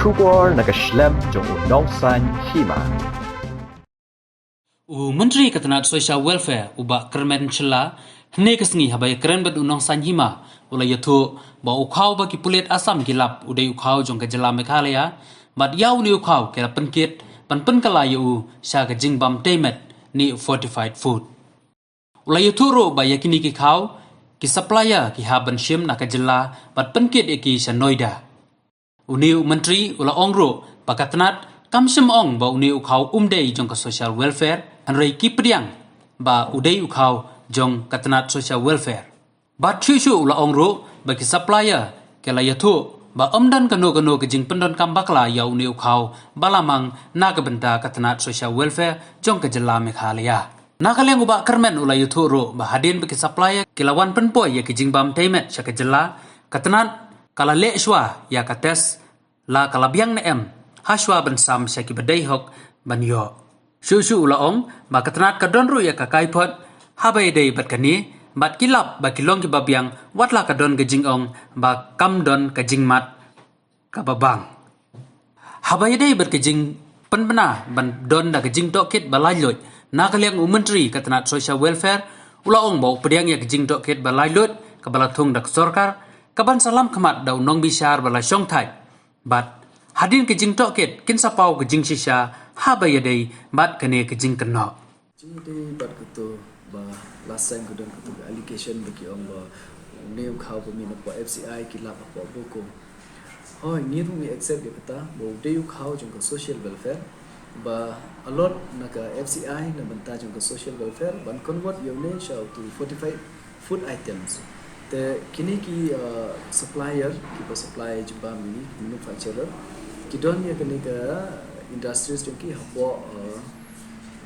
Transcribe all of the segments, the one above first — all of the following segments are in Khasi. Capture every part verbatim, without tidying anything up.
Khubor na ka shlem jong u Nongsaiñ Hima. U Myntri ka tnat Social Welfare, u Bah Kyrmen Shylla, hynne ka sngi haba ïakren bad u Nongsaiñ Hima, u la ïathuh ba u khaw ba ki pulit Assam ki lap u dei u khaw jong ka jylla Meghalaya, bad ïa une u khaw ki la pynkit ban pynkylla ïa u sha ka jingbam tei met ne fortified food. U la ïathuh ruh ba ïa kine ki khaw, ki supplier ki hap ban shim na ka jylla bad pynkit ïa ki sha Noida. Une u Myntri u la ong ruh ba ka tnat kam shym ong ba une u khaw um dei jong ka Social Welfare, hynrei ki pdiang ba u dei u khaw jong ka tnat Social Welfare. Bad shuh shuh u la ong ruh ba ki supplier ki la ïathuh ba ym don kano kano ka jingpyndonkam bakla ïa une u khaw ba la mang na ka bynta ka tnat Social Welfare jong ka jylla Meghalaya. Na ka liang u Bah Kyrmen u la ïathuh ruh ba hadien ba ki supplier ki la wan pynpoi ïa ki jingbam tei met sha ka jylla, ka tnat ka la leh shuwa ïa ka test, la ka la biang ne em, ha shuwa ban sam sha ki ba dei hok ban ïoh. Shuh shuh u la ong ba ka tnat ka don ruh ïa ka kaiphod haba ïadei bad kane, bad ki lap ba ki long ki ba biang, wat la ka don ka jingong ba kam don ka jingmad kaba bang. Haba ïadei bad ka jingpynbna ban don da ka jingtohkit ba laitluid, na ka liang u Myntri ka tnat Social Welfare u la ong ba u pdiang ïa ka jingtohkit ba laitluid kaba la thung da ka sorkar, kaban sa lam khmat da u nongbishar ba la shongthait. Bad hadien ka jingtohkit kin sa paw ka jingshisha haba ïadei bad kane ka jingkynnoh. Jingïadei bad kato ba last time ka don kato ka allegation ba ki ong ba une u khaw ba mih na poh F C I ki lap hapoh Boko. Hooid, ngi ruh ngi accept ïa kata ba u dei u khaw jong ka Social Welfare, ba allot na ka F C I na bynta jong ka Social Welfare ban convert ïa une sha uto u fortified food items. Te kine ki, uh, supplier, ki ba supply jingbam ïa ngi, manufacturer, ki don ïa kane ka industries jong ki hapoh, uh,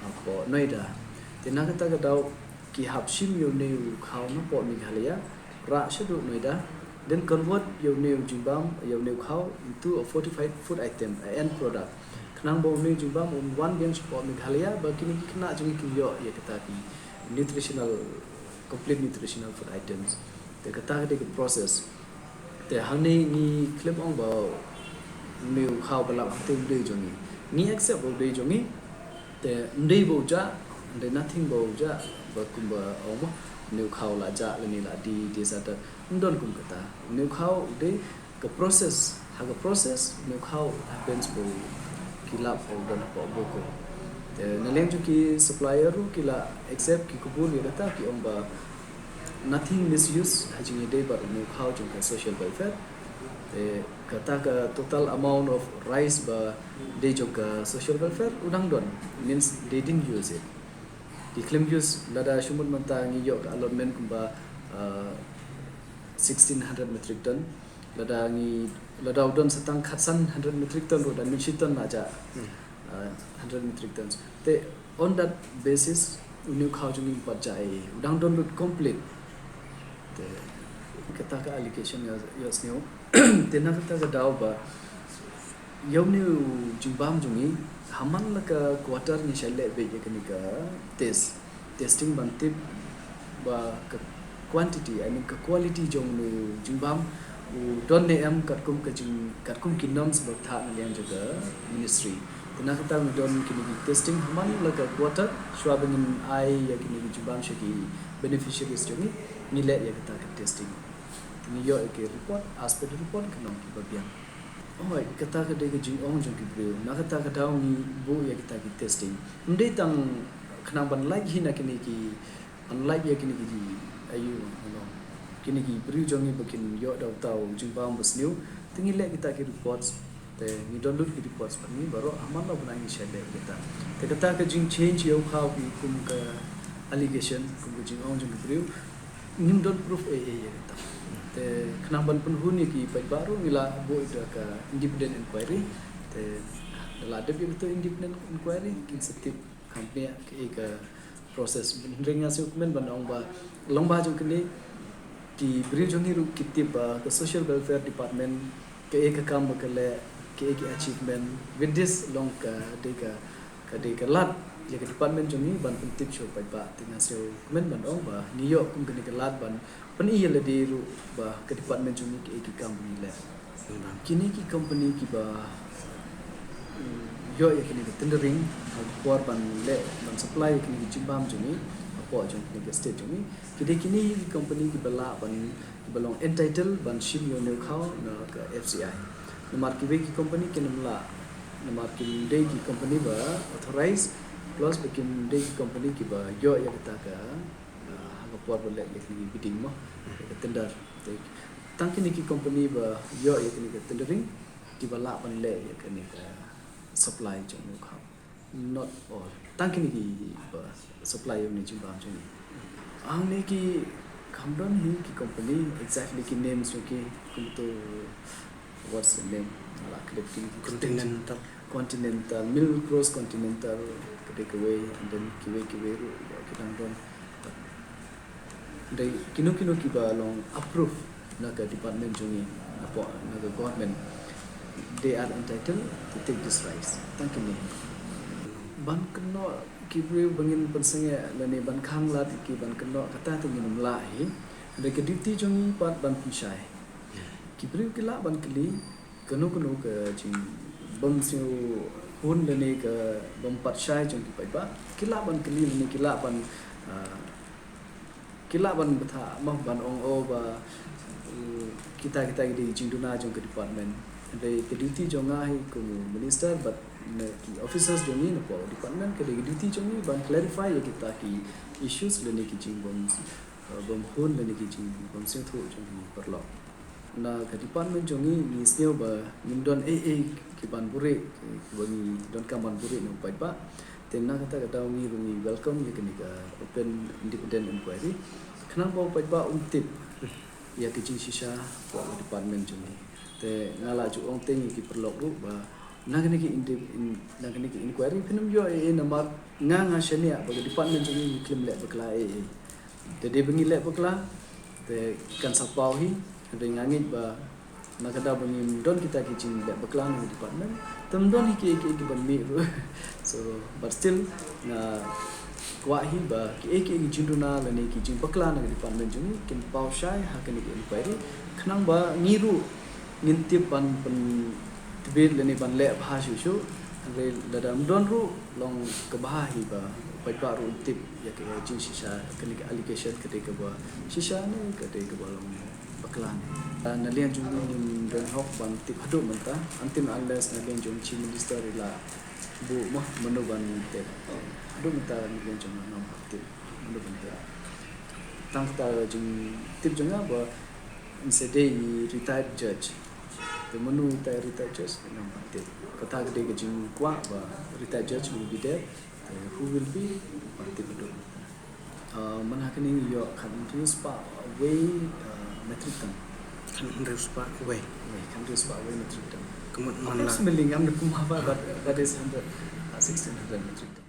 hapoh Noida. Te na kata ka daw ki hap shim ïa une u khaw na poh Meghalaya, rah shaduh Noida, then convert ïa une u jingbam, ïa une u khaw into a fortified food item, a end product. Khnang ba une u jingbam un wan biang sha poh Meghalaya, ba kine ki khynnah jong ngi kin ïoh ïa kata ki nutritional, complete nutritional food items. Te kata ka dei ka process. Te hangne ngi khlem ong ba une u khaw ba lap hangtei um dei jong ngi. Ngi accept ba u dei jong ngi. Te um dei ba u jah, um dei nothing ba u jah, ba kumba ong ba une u khaw la jah lane la die, die sa da. Um don kum kata. Une u khaw u dei ka process, ha ka process, une u khaw happens ba u ki lap ba u don hapoh Boko. Te na liang jong ki supplier ruh ki la accept, ki kbul ïa kata, ki ong ba nothing misuse ha jingïadei bad une u khaw jong ka Social Welfare. Te kata ka total amount of rice ba dei jong ka Social Welfare u dang don, means they didn't use it. Ki khlem use, lada shu mut mynta ngi ïoh ka allotment kumba, uh, sixteen hundred metric ton. Lada ngi, lada u don sa tang khatsan hundred metric ton ruh, da mynshi ton la jah. Hmm. Uh, hundred metric tons. Te on that basis, une u khaw jong ngi um pat jah ei ei, u dang don lut complete. Te kata ka allegation ïa, ïa sniew. Te na kata ka daw ba ïa une u jingbam jong ngi, ha man la ka quarter ngi shah leh beit ïa kane ka test. Testing ban tip ba ka quantity, I mean ka quality jong une u jingbam u don ne em katkum ka jing, katkum ki norms ba thah na liang jong ka ministry. Te na kata ngi don kine ki testing ha man la ka quarter, shuwa ba ngin ai ïa kine ki jingbam sha ki beneficiaries jong ngi, ngi leh ïa kata ka testing. Ngi ïoh ïa ki report, as per the report ka long ki ba biang. Hooid, kata ka dei ka jingong jong ki briew. Na kata ka daw ngi buh ïa kita ki testing. Ym dei tang khnang ban lait hi na kine ki, ban lait ïa kine ki, aïu, you know, kine ki briew jong ngi ba kin ïoh da uta u jingbam ba sniew. Te ngi leh kita ki reports. Te ngi don lut ki reports bad ngi baroh ha man la u bnai ngi shah leh kita. Te kata ka jingchange ïa u khaw ki kum ka allegation, kum ka jingong jong ki briew. Ngim don proof ei ei ïa kata. Te khnang ban pynhun ïa ki paidbah ruh ngi la buh da ka independent inquiry. Te da la dep ïa kato independent inquiry kin sa tip kham bniah kaei ka process. Hynrei nga sngew kmen ban ong ba lyngba jong kine ki briew jong ngi ruh ki tip ba ka Social Welfare Department kaei ka kam ba ka leh, kaei ki achievement. With this long ka dei ka, ka dei ka lad ïa ka department jong ngi ban pyntip sha u paidbah. Te nga sngew kmen ban ong ba ngi ïoh kum kane ka lad ban pyni ïa lade ruh ba ka department jong ngi kaei ki kam ba ngi leh. Kine ki company kiba ïoh ïa kine ki tendering ha ka por ban leh ban supply ïa kine ki jingbam jong ngi hapoh jong kine ki state jong ngi. Ki dei kine ki company kiba lah ban, kiba long entitled ban shim ïa u ñiewkhaw na ka F C I. Namar kiwei ki company kim lah, namar kim dei ki company ba authorized, plus ba kim dei ki company kiba ïoh ïa kata ka, ah, ha ka por ba leh ïa kine ki bidding mo, ïa ka tender. Te tang kine ki company ba ïoh ïa kine ki tendering kiba lah ban leh ïa kane ka supply jong u ñiewkhaw. Not all. Tang kine kiba supply ïa une u jingbam jong ngi. Hangne ki kam don hi ki company exactly ki names jong ki, kumto, what's the name? Nga la klet kine ki Continental. Continental, Milcross Continental, ka dei kawei, and then kiwei kiwei ruh ki dang don. Dei kino kino kiba long approve na ka department jong ngi, na ka government, they are entitled to take this rice. Tang kine. Ban kynnoh ki briew ba ngin pynsangeh lane ban khanglad ki ban kynnoh, kata te ngin ym lah hi. Dei ka duty jong ngi pat ban pynshai. Ki briew ki lah ban kylli kano kano ka jingbymsngewhun lane ka bym pat shai jong ki paidbah. Ki lah ban kylli lane ki lah ban, ah, ki lah ban bthah mo, ban ong, oh, ba, uh, kita kita ki dei jingduna jong ka department. Hynrei ka duty jong nga hi kum u minister bad na ki officers jong ngi na ka department, ka dei ka duty jong ngi ban clarify ïa kita ki issues lane ki jingbym, uh, bymhun lane ki jingbymsngewthuh jong ki paralok. Na ka department jong ngi, ngi sngew ba ngim don ei ei ki ban buhrieh, ki, kiba ngi donkam ban buhrieh na u paidbah. Te na kata ka daw ngi ruh ngi welcome ïa kane ka open independent inquiry, khnang ba u paidbah un tip ïa ka jingshisha hapoh ka department jong ngi. Te nga la ju ong teng ïa ki paralok ruh ba na kane ka inde-, in-, na kane ka inquiry phin ym ïoh ei ei, namar nga, nga shaniah ba ka department jong ngi ngi khlem leh bakla ei ei. Te dei ba ngi leh bakla, te kan sa paw hi, hynrei nga ngeit ba na ka daw ba ngim don kita ki jingleh bakla na ka department, te ym don hi kiei kiei ki ban mih ruh. So, but still, nga kwah hi ba kiei kiei ki jingduna lane ki jingbakla na ka department jong ngi kin paw shai ha kane ka inquiry, khnang ba ngi ruh ngin tip ban pyntbit lane ban leh bha shuh shuh. Hynrei lada ym don ruh, long kaba bha hi ba u paidbah ruh un tip ïa ka jingshisha, kane ka allegation ka dei kaba shisha ne ka dei kaba long bakla ne. Ah, na liang jong ngi ngim don hok ban tip haduh mynta, until unless na liang jong u Chief Minister i la buh mo mano ban tip. Haduh mynta na liang jong ngi ngam hok tip mano ban heh. Tang kata ka jingtip jong nga ba ngi sa dei i retired judge. Te mano utai retired judge ngam pat tip. Kata ka dei ka jingkwah ba retired judge will be there. Te who will be, ngam pat tip haduh mynta. Ah, man ha kane ngi ïoh khathynriew spah wei, ah, metric ton. Khathynriew spah wei. Wei, khathynriew spah wei metric ton. Ka mut man la. Approximately ngam da kumba, but that is hundred, ah, sixteen hundred metric ton.